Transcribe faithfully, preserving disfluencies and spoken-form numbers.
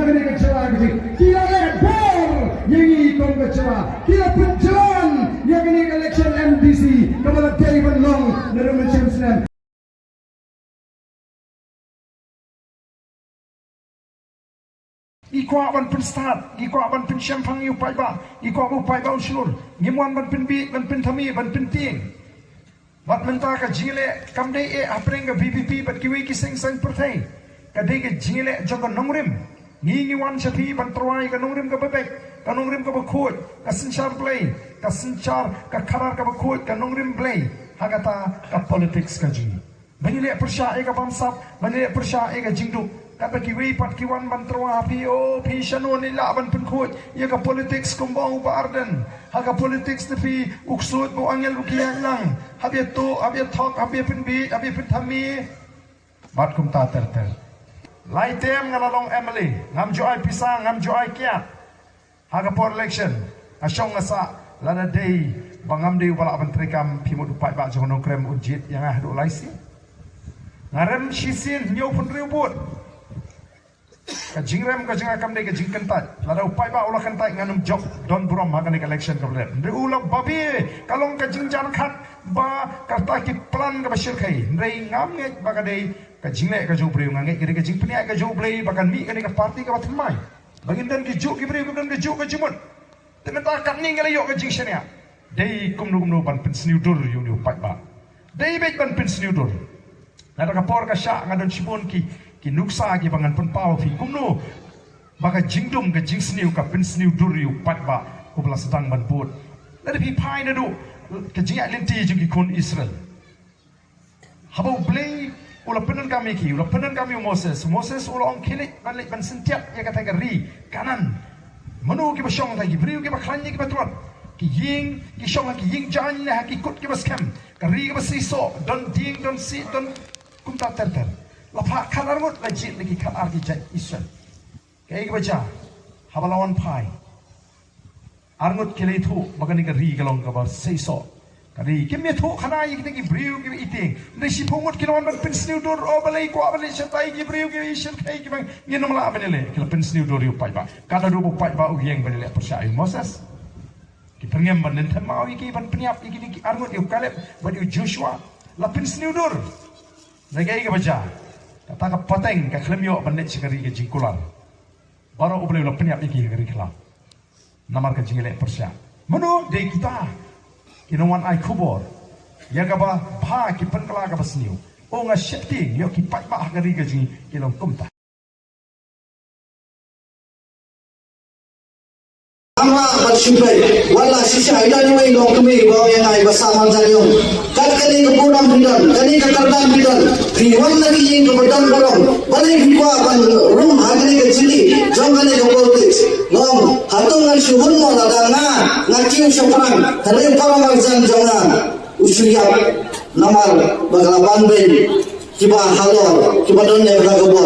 Kane ka jylla ka jong ngi, ki la leh bor ïa ngi kum ka jylla, ki la pynjlan ïa kane ka election M D C kaba la dei ban long naduh mynshem snem. Ngi kwah ban pynstad, ngi kwah ban pynshemphang ïa u paidbah, ngi kwah ba u paidbah un shlur. Ngim wan ban pynbieit, ban pynthame, ban pyntieng. Bad mynta ka jingïaleh kam dei eh hapdeng ka V P P bad kiwei ki seng saiñ pyrthei. Ka dei ka jingïaleh jong ka nongrim. Ngi ngi wan sha phi ban tyrwa ïa ka nongrim kaba beit, ka nongrim kaba khuid, ka synshar Blei, ka synshar ka khadar kaba khuid, ka nongrim Blei. Ha kata ka politics ka jong ngi. Ban ïaleh pyrshah ïa ka bamsap, ban ïaleh pyrshah ïa ka jingduk. Katba kiwei pat ki wan ban tyrwa ha phi, oh, phi shano ne lah ban pynkhuid ïa ka politics kumba ong u Bah Ardent. Ha ka politics te phi u ksuid ba u angel ruh ki ïaid lang. Hap ïa tuh, hap ïa thok, hap ïa pynbieit, hap ïa pynthame. Bad kumta ter ter. Lai term nga la long M L A, ngam ju ai pisa, ngam ju ai kiad. Ha ka por election, nga shong nga sah, lada dei ba ngam dei uba lah ban treikam, phi mut u paidbah jong u Nongkrem un jied ïa nga haduh lai sien. Nga rem shisien hynñiewphew hynriew vote. Ka jingrem ka jong nga kam dei ka jingkyntait. Lada u paidbah u la kyntait ngan ym jop don burom ha kane ka election kaba la dep. Hynrei u la babe, ka long ka jingjan khat ba kata ki plan kaba shyrkhei. Hynrei ngam ngeit ba ka dei ka jingleh ka jong u briew, nga ngeit ka dei ka jingpynïaid ka jong u Blei ba kan mih kane ka party kaba thymmai. Ba ngin don ki juh ki briew, ngin don ki juh ka jingmut. Te mynta katne ngi la ïoh ka jingshaniah. Dei kumno kumno ban pynsniew dur ïa une u paidbah. Dei beit ban pynsniew dur. Lada ka por ka shah nga don shibun ki, ki nuksa kiba ngan pynpaw phi kumno ba ka jingdum ka jingsniew ka pynsniew dur ïa u paidbah uba la sdang ban bud. Lada phi phai naduh ka jingïaid lynti jong ki khun Israel. Haba u Blei u la pyndonkam ïa ki, u la pyndonkam ïa u Moses. Moses u la ong khie leit ban leit ban syntiat ïa kata ka ri Kanaan. Mano kiba shong, kata ki briew kiba khlaiñ ne kiba tlot? Ki ïing, ki shong ha ki ïing jaiñ ne ha ki kut kiba skhem? Ka ri kaba seisoh, don dieng, don siej, don kumta ter ter. La phah khatar ngut, la jied na ki khatar ki jait Israel. Kaei kaba jia? Haba la wan phai, arngut ki la ïathuh ba kane ka ri ka long kaba seisoh. Ka ri, kim ïathuh khana ïa kine ki briew kiba ïeit. Hynrei shiphew ngut ki la wan ban pynsniew dur, o balei kwah ban leit shatai ki briew kiba ïeit shyrkhei kiba ngin ym lah ban ïaleh, ki la pynsniew dur ïa u paidbah. Katba u paidbah u ïeng ban ïaleh pyrshah ïa u Moses. Ki pyrngem ban lynthem maw ïa ki, ban pynïap ïa kine ki arngut, ïa u Kaleb bad ïa u Joshua. La pynsniew dur. Hynrei kaei kaba jia? Kata ka pateng ka khlem ïoh ban leit sha ka ri ka jingkular. Baroh U Blei u la pynïap ïa ki ha ka ri khlaw. Namar ka jingïaleh pyrshah. Mano? Dei kita ki nongwan ai khubor. Ïa kaba bha ki pynkylla kaba sniew. O nga sheptieng ïoh ki paidbah ha ka ri ka jong ngi ki long kumta. Amra ban shu peit, wat la shisha ïa ine i longkmie ba ong ïa nga iba sah man janiong. Kat kane ka burom phi don, kane ka kyrdan phi don, phi wan na ka ïing kaba don burom. Balei phi kwah ban rung ha kane ka jingïeit jong kane ka politics? Nga ong hato ngan shu hun mo lada nga, nga kiew shaphrang, hynrei para marjan jong nga u shu ïap namar ba ka la ban beiñ kiba halor, kiba don ïa kata ka bor.